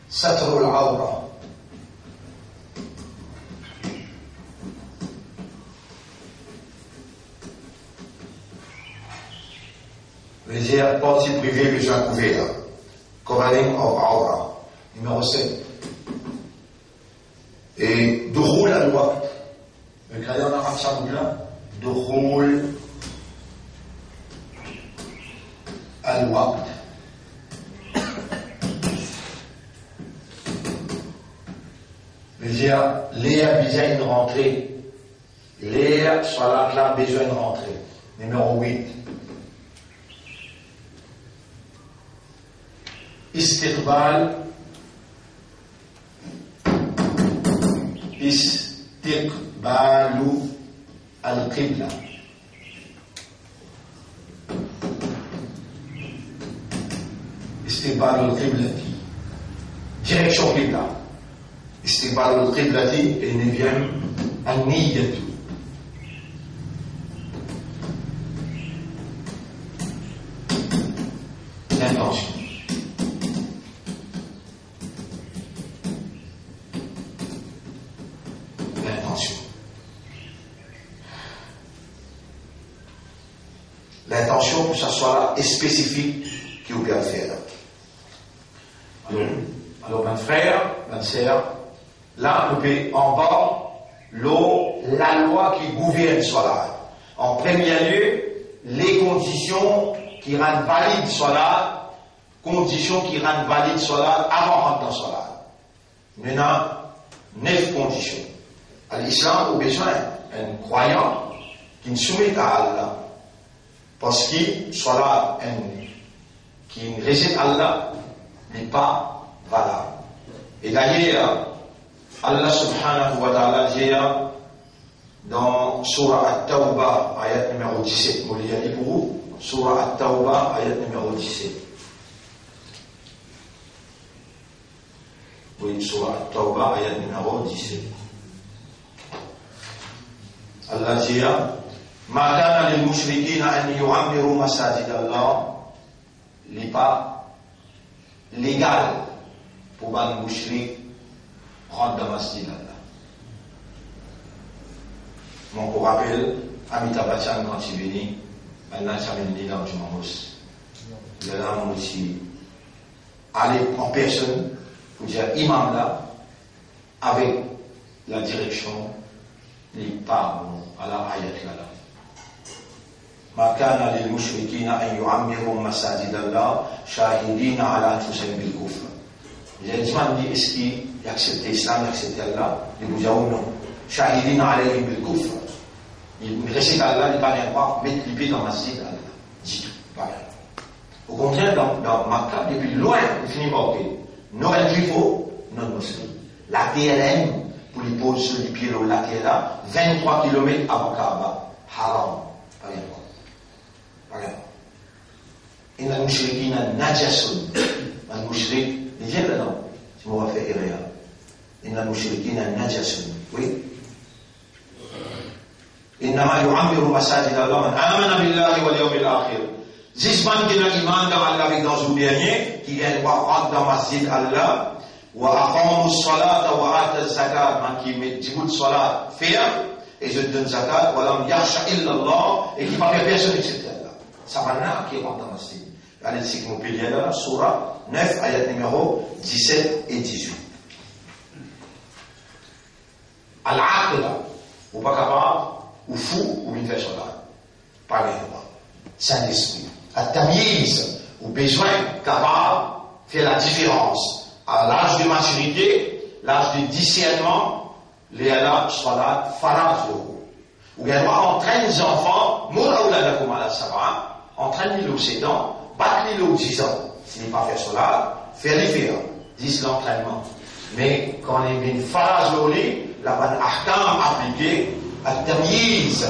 Satrul awra. Vedir parti prive bizin kouver. Covering of awra. Nimero set. E dukhul al-waqt. Mo krwar ena sa bout la. Dukhul al-waqt. Vedir ler bizin rantre. Ler swalat la bizin rantre. Nimero wit. Istiqbal, istiqbalu al-qibla. Istiqbalul qiblati. Direksion qibla. Istiqbalul qiblati, e neviem, an-niyatu. Lintansion. Lintansion. Lintansion pou sa swalat spesifik ki ou pe al fer la. Alor, alor, bann frer, bann ser, la nou pe anba lor lalwa ki gouvern swalat. An premie lie, le kondision ki rann valid swalat, kondision ki rann valid swalat avan rant dan swalat. Nou ena nef kondision. Al-Islam, ou bizin enn krwayan ki soumet a Allah. Parski swalat enn ki rezet Allah, li pa valab. E dayer, Allah subhanahu wa ta'ala dir dan Sura At-Tawbah, ayat nimero diset, mo lir li pou ou. Sura At-Tawbah, ayat nimero diset. Wi, Sura At-Tawbah, ayat nimero diset. Allah dir, "Ma kana lil mushrikina an yu'ammiru masajid Allah." Li pa legal pou bann moushrik rant dan masjid Allah. Mo ankor rapel, Amitabh Bachchan, kan ti vini, bann la ti amenn li dan Juma Mosque. Lerla mo ti ale an personn pou dir imam la, avek ladireksion, li pa bon. Ala ayat la la. "Ma kana lil mushrikina an yu'ammiru masajid Allah, shahidina ala anfusihim bil kufr." Li dir, dimann li, eski li aksepte Islam, li aksepte Allah? Li pou dir ou non. "Shahidina alayhim bil kufr." Li rezet Allah, li pa gagn drwa met lipie dan masjid Allah. Ditou, pa gagn drwa. Okontrer, dan, dan Makka, depi lwin, li fini marke, no entry for non-Muslim. Later la, pou li poz so lipie lor later la, vinn-trwa kilomet avan Kaaba, haram. Pa gagn drwa. Pa gagn drwa. Innal mushrikina najasun. Bann mushrik, li dir la non, si mo pa fer erer. Innal mushrikina najasun. Wi. "Innama yu'ammiru masajid Allah man amana billahi wal yawmil akhir." Zis bann ki ena iman dan Allah avek dan zour dernie, ki gagn drwa rant dan masjid Allah, "wa aqamus salata wa ataz zakat", bann ki met dibout swalat, fer, e zot donn zakat, "wa lam yakhsha illa Allah", e ki pa per personn exsepte Allah. Sa bann la ki rant dan masjid. Ale, si mo pe lir la, Sura nef, ayat nimero diset e dizuit. Al-aql, ou pa kapav, ou fou, ou vinn fer swalat. Pa gagn drwa. Sin lespri. At-tamyiz, ou bizin kapav fer ladiferans. A laz de matirite, laz de disernman, lerla swalat faraz lor ou. Ou gagn drwa antrenn zanfan, muru awladakum ala saba, antrenn li lor set an, bat li lor diz an. Si li pa fer swalat, fer li fer, zis lantrennman. Me kan li vinn faraz lor li, la bann ahkam aplike, at-tamyiz.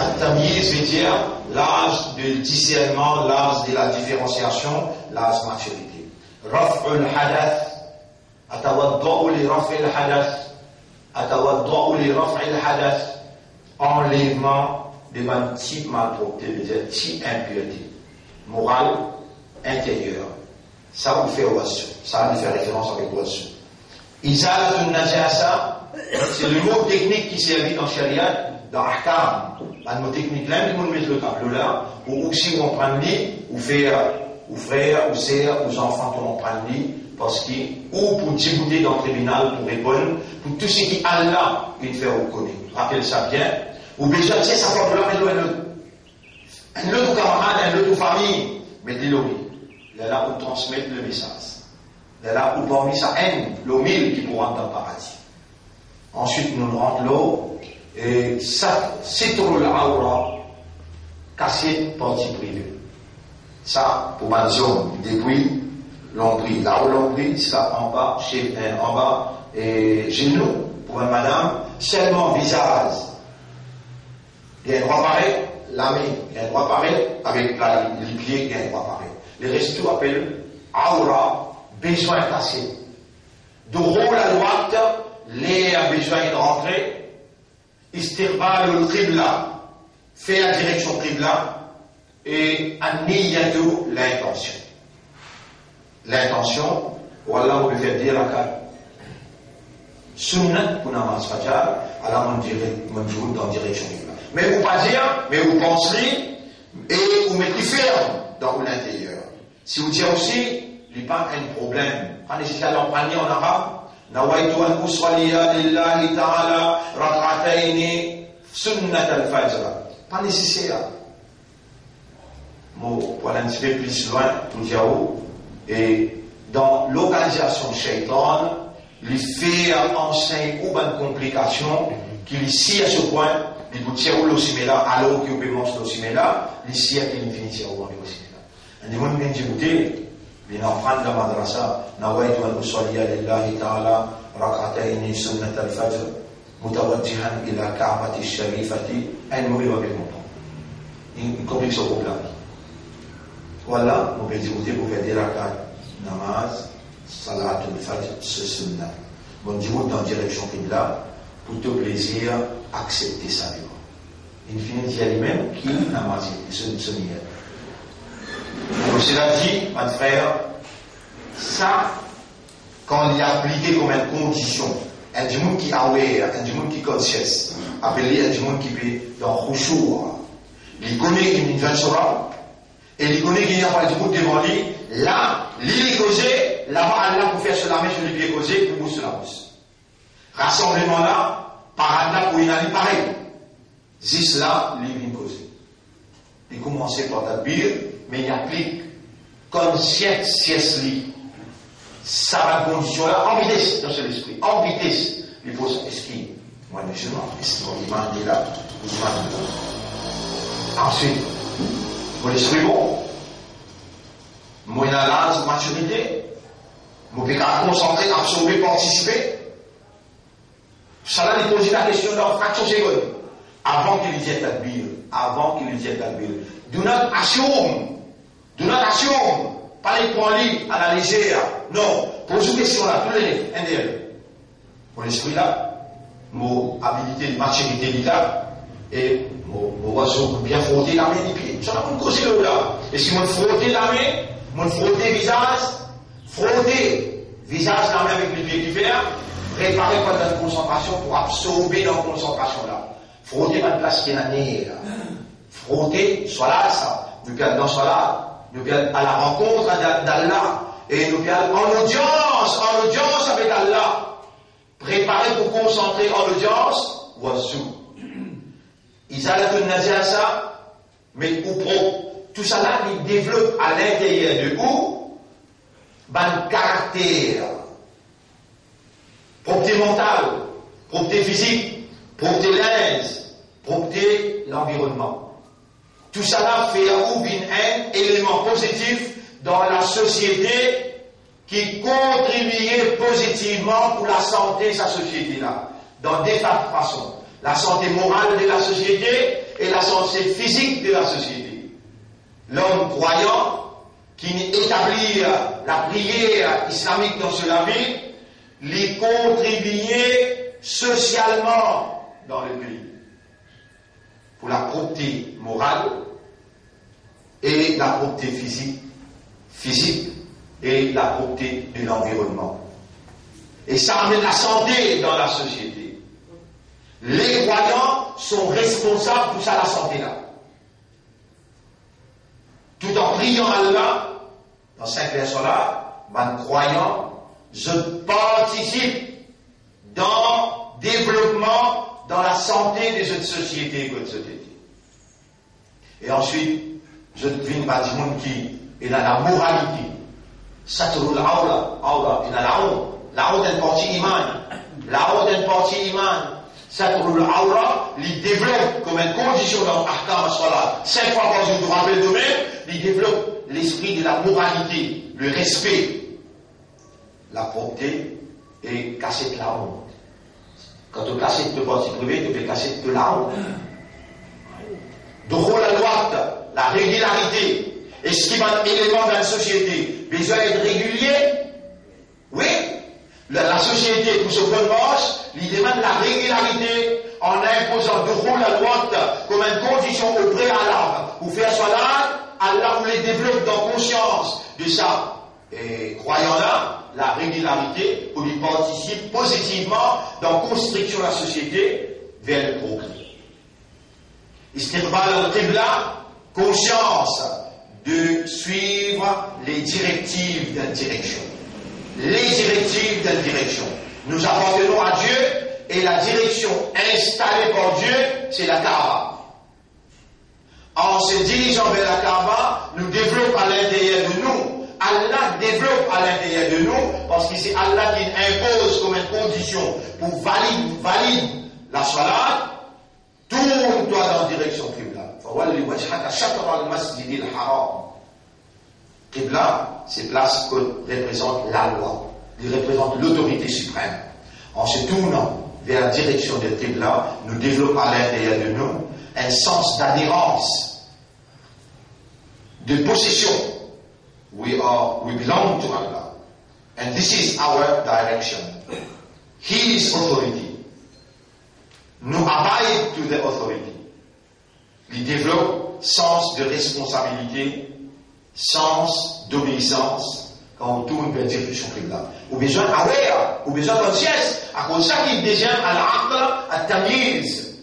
At-tamyiz vedir laz de disernman, laz de ladiferansiasion, laz matirite. Raf'ul hadath, atawadda'u li raf'il hadath, atawadda'u li raf'il hadath, anlevman de bann ti malpropte, vedir ti inpirte moral, interyer. Sa ou fer wazou, sa nou fer referans avek wazou. Izalatun najasa, se le mo teknik ki servi dan shariat, dan ahkam. Bann mo teknik la, dimoun met lor tablo la, ou, ou si ou aprann li, ou fer, ou frer, ou ser, ou zanfan, tou aprann li, parski ou pou diboute dan tribinal pou reponn pou tou seki Allah inn fer ou kone. Rapel sa bien, ou bizin tir sa tablo la, met lor enn lot. Enn lot ou kamarad, enn lot ou fami, met li lor li. Lerla ou transmet le mesaz. Lerla ou parmi sa enn lor mil ki pou rant dan paradi. Answit, nou rant lor E sa, sitrul awra, kasiet parti prive. Sa, pou bann zom, depi lonbril, lao lonbril, ziska anba, se, eh, anba, eh, zinou, pou bann madam, selman vizaz. Gagn drwa paret, lame, gagn drwa paret, avek la, lipie, gagn drwa paret. Leres tou apel awra, bezwin kasiet. Dukhul al-waqt, ler bizin rantre, istiqbalul qibla, fer direksion qibla, e an-niyatu, lintansion. Lintansion, wallah, mo pe fer de rakat sunnat pou namaz fajar, ala mo dire, mo dir dan direksion qibla. Me ou pa dir, me ou pans li, e ou met li ferm dan ou linteryer. Si ou dir osi, li pa enn problem. Pa neseser li anpanye an arab, nawaytu an usalliya lillahi ta'ala rak'atayni sunnat al-fajr. Pa neseser. Mo pou al enn tipe pli lwin pou dir ou, e dan lorganizasion sheytan, li fer ansegn ou bann konplikasion ki li sir so pwin, li pou tir ou lor simin la, alor ki ou pe mars lor simin la, li sir ki li fini tir ou lor simin la. Enn dimoun vinn diboute, li inn aprann dan madrasa, nawaytu an usalliya lillahi ta'ala rak'atayni sunnat al-fajr, mutawajjihan ila al-Ka'bati sharifati, enn mo li pa pe konpran. Li, li konplik so problem. Wallah, mo pe diboute pou fer de rakat namaz, salatul fajr, se sunna. Mo dibout dan direksion qibla, pou to plezir, aksepte sa devan. Li fini dir limem ki namaz li, so, so niyat. Pou sela di, bann frer, sa, kan li aplike kouma enn kondision, enn dimoun ki aware, enn dimoun ki conscious, apel li enn dimoun ki pe dan khushu', li kone ki li finn zwenn so Rab, e li kone ki ena enn dimoun devan li, la, li, li koze, laba Allah pou fer so lame, so lipie koze, pou bous so labous. Rasanbleman la, parad la pou ena li parey. Zis la, li vinn koze. Li koumanse par takbir, me li aplik konsiens li sa bann kondision la, an vites dan so lespri, an vites. Li poz, eski mo mizilman, eski mo iman li la, iman li la. Answit, mo lespri bon, mo ena laz matirite, mo pe kapav konsantre, absorbe, partisipe. Sa la, li poze la kestion dan fraksion segonn. Avan ki li dir takbir, avan ki li dir takbir. Do not assume, do not assume. Pa les pran li a la lezer. Non, poz ou kestion la, tou le de, enn deryer. Mo lespri la, mo abilite, matirite li la, e mo, mo war si mo bien frote lame, lipie. Sa la, mo koze lor la. E si mo frote lame, mo frote vizaz, frote vizaz, lame avek lipie ki fer, prepare pou al dan konsantrasion, pou absorbe dan konsantrasion la. Frote bann plas ki ena ner la. Frote, swala sa. Nou pe al dan swala, nou pe al a la rankont a, a, d'Allah, e nou pe al an lodians, an lodians avek Allah. Prepare pou konsantre an lodians, wazou. Izalatul najasa, met ou prop. Tousala, li devlop a linteryer de ou bann karakter. Propte mantal, propte fizik, propte linz, propte lanvironnman. Tousala fer ou vinn enn eleman pozitif dan lasosiete ki kontribie pozitivman pou lasante sa sosiete la, dan de fa-, fason. Lasante moral de lasosiete e lasante fizik de lasosiete. Lom krwayan ki etablir lapriyer islamik dan so lavi, li kontribie sosialman dan lepei. Pou lapropte moral e lapropte fizik, fizik e lapropte de lanvironnman. E sa amenn lasante dan lasosiete. Lekrwayan son responsab pou sa lasante la. Tout an priyan Allah, dan sink version la, bann krwayan, zot partisip dan devlopman, dan lasante de zot sosiete kot zot ete. E answit, zot vinn bann dimoun ki ena lamoralite. Satrul awra, awra, ena laont. Laont enn parti iman. Laont enn parti iman. Satrul awra, li devlop kom enn kondision dan ahkam as-salat, sink fwa par zour, to rapel to mem, li devlop lespri de la moralite, le respe, lapropte e kasiet laont. Kan to kasiet to parti prive, to pe kasiet to laont. Dukhul al-waqt, la regilarite. Eski bann eleman dan sosiete bizin et regilie? Wi, la, lasosiete pou so bonn mars, li demann laregilarite an inpozan dukhul al-waqt kom enn kondision o prealab pou fer salat. Allah voule devlop dan konsians de sa, e, krwayan la, laregilarite pou li partisip pozitivman dan konstriksion lasosiete ver le progre. Istiqbal al-qibla, konsians de suiv les directives d'une direction. Les directives d'une direction. Nous appartenons à Dieu et la direction installée par Dieu, c'est la Kaaba. En se dirigeant vers la Kaaba, nous développons à l'intérieur de nous, Allah développe à l'intérieur de nous, parce que c'est Allah qui impose comme une condition pour valide, valide la salat, tourn twa dan direksion qibla. Fawalli wajhaka shatr al-masjid al-haram. Qibla, se plas kot reprezant lalwa, li reprezant lotorite siprem. En se tournant vers la direction de qibla, nous développons à l'intérieur de nous un sens d'adhérence, de possession. We are, we belong to Allah. And this is our direction. He is authority. Nou abide to the authority. Li devlop sans de responsabilité, sans d'obéissance, kan ou tourn ver direksion qibla. Ou bizin aware, ou bizin conscious, akoz sa ki deziem al-aql, at-tamyiz.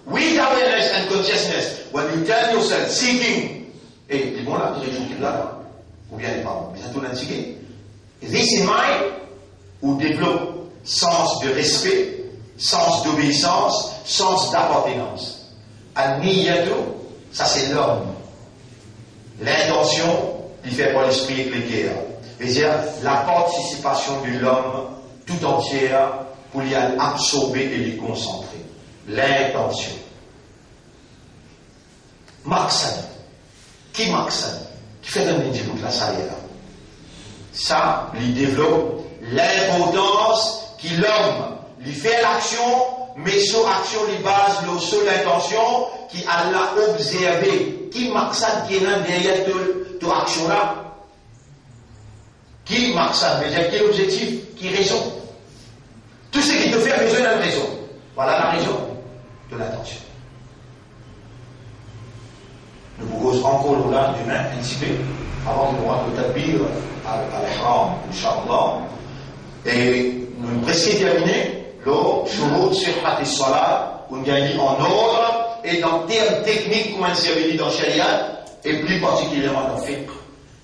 With awareness and consciousness, when you tell yourself, seeking, e, li bon la, direksion qibla la, oubien li pa bon, bizin tourn seeking. This in mind, ou devlop sans de respe, sans d'obéissance, sans d'apartenans. An-niyatu, sa se lom. Lintansion, li fer par lespri ek leker. Vedir, la partisipasion de lom tou antie pou li al absorbe e li konsantre. Lintansion. Maqsad. Ki maqsad? Kifer donn li dibout la, sa li la? Sa, li devlop linportans ki lom, li fer laksion, me so aksion, li baz lor so lintansion, ki Allah obzerve. Ki maqsad ki ena deryer to, to aksion la? Ki maqsad, vedir ki lobzektif, ki rezon? Tou seki to fer bizin enn rezon. Vwala larezon de lintansion. Nou pou koz ankor lor la demin, enn tipe, avan nou rant lor takbir al, al-ihram, inshallah. E nou preske termine lor shurut sihhati salat, ou gagn li an ord, e dan term teknik, kouma li servi dan shariat, e pli partikilierman dan fiqh.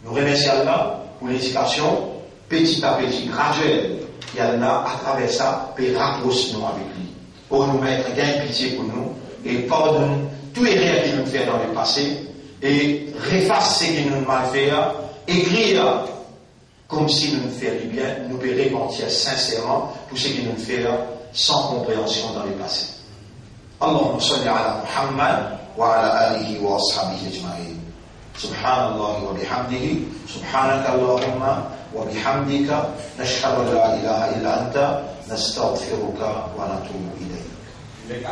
Nou remersi Allah pou ledikasion, peti a peti, gradiel, ki Allah, atraver sa, pe rapros nou avek li. O nou Met, gagn pitie pou nou e pardonn tou erer ki nou fer dan lepase e refas seki nou mal fer, ekrir koumsi nou fer libien, nou pe repantir sinserman pou seki nou fer san konpreansion dan lepase. اللهم صل على محمد وعلى آله وأصحابه أجمعين. سبحان الله وبحمده، سبحانك اللهم وبحمدك، نشهد أن لا إله إلا أنت، نستغفرك ونتوب إليك.